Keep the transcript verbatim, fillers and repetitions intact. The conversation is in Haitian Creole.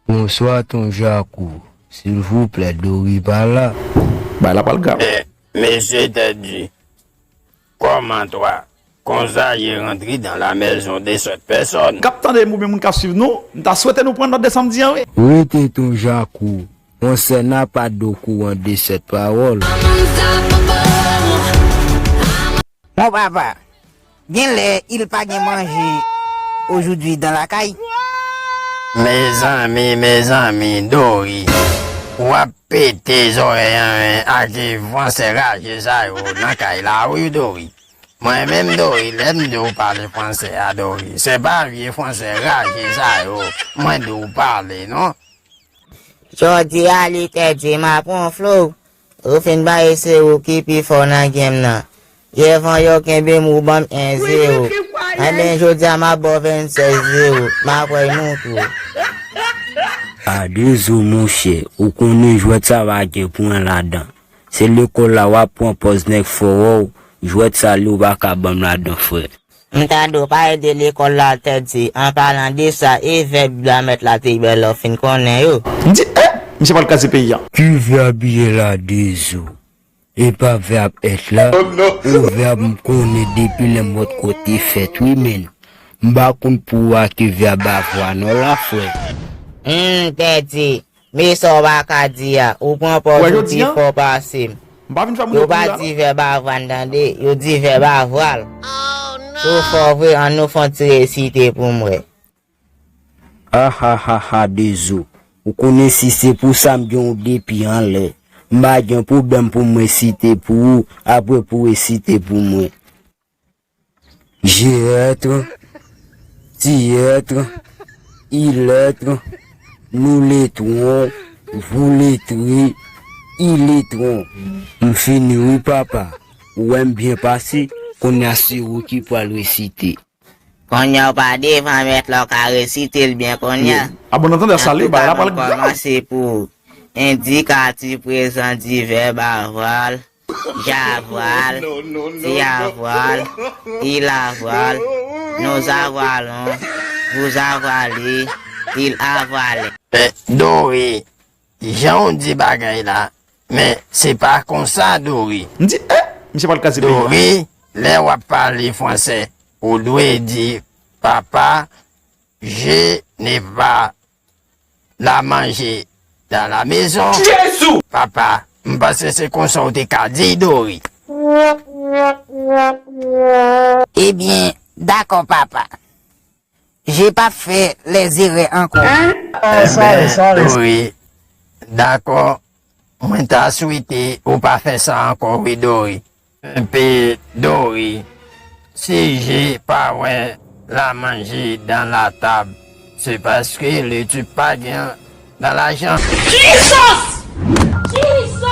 Bonswa, Ton Jakou. Silvouplè, Dori pa la. Bagay la pral grav. Eh, Mesye Teddy, comment toi? Konsa ye rentrer dans la maison de cette personne. K ap tande m oubyen moun k ap swiv nou, m ta swete nou pran nòt de sa m di an wi. Rete, Ton Jakou. Fransè n'a pas de courant de cette parole. Mon papa, genlè il pa gen manje aujourd'hui dans la kay. Mezanmi, mezanmi, Dori, w ap pete zòrèy an ak vye fransè raje sa yo nan kay la wi Dori. Mwen menm Dori, lè m di w pale fransè a Dori, se pa vye fransè raje sa yo mwen di w pale non. Jodi a li Teddy m ap wonfle w. Ou fin bare se ou ki pi fò nan game nan. Yè van yo kenbe m ou ban m en zewo. Enben jodi a m ap ba w vennsèz zewo. M ap wè nou tou. A de zo monchè, ou konnen jwèt sa pa gen pwen ladan. Se lekòl la w ap pran pòz nèg fò wè w, jwèt sa li w pa ka ban m ladan frè. M tande w pale de lekòl la Teddy, an palan de sa e vèb la mèt la te bèl lè w fin konnen yo. M di eh! Misye pral kraze peyi a. Ki vèb ye la de zo? E pa vèb èt la? Yon vèb m konnen depi lè m wè t kote fèt wi menn. M pa konn pou w a ki vèb avwa non la frè. Humm Teddy, men sa w pa ka di a, ou pran pòz ou pi fò pase m. Yo pa di vèb avwa n tande, yo di vèb avwa l. Si w fò vre ann nou fè yon ti resite pou m wè. Ahahaha Dezo, ou konnen si se pou sa m gen w depi anlè. M pa gen pwoblèm pou m resite pou ou apre pou w resite pou mwen. J'ai être, tu être, il être, nous l'étrons, vous l'étrez, ils l'étront. M fini wi papa, ou wè m byen pase, kounye a se ou ki pral resite. Kounye a w pa devan mèt la w ka resite l byen kounye a. Nan tout sa nou kòmanse pou endikatif prezan di vèb avwa l. J'avoile, tu avoiles, il avoile, nous avoilons, vous avoilez, il avoile. Dori, jan w di bagay la, men se pa konsa Dori. M di eh! Misye pral kraze peyi a. Dori, lè w ap pale fransè, ou dwe di papa, je n'ai pas la manje dans la maison. Jezi! Papa, m panse se konsa w te ka di Dori. Ebyen, dakò papa. Je p ap fè lèzerè ankò. Dori, dakò, mwen ta swete ou pa fè sa ankò wi Dori. Enpe Dori, si je pa wè la manje dan la tab, se paske le tip pa gen dan lajan. Jesus! Jesus!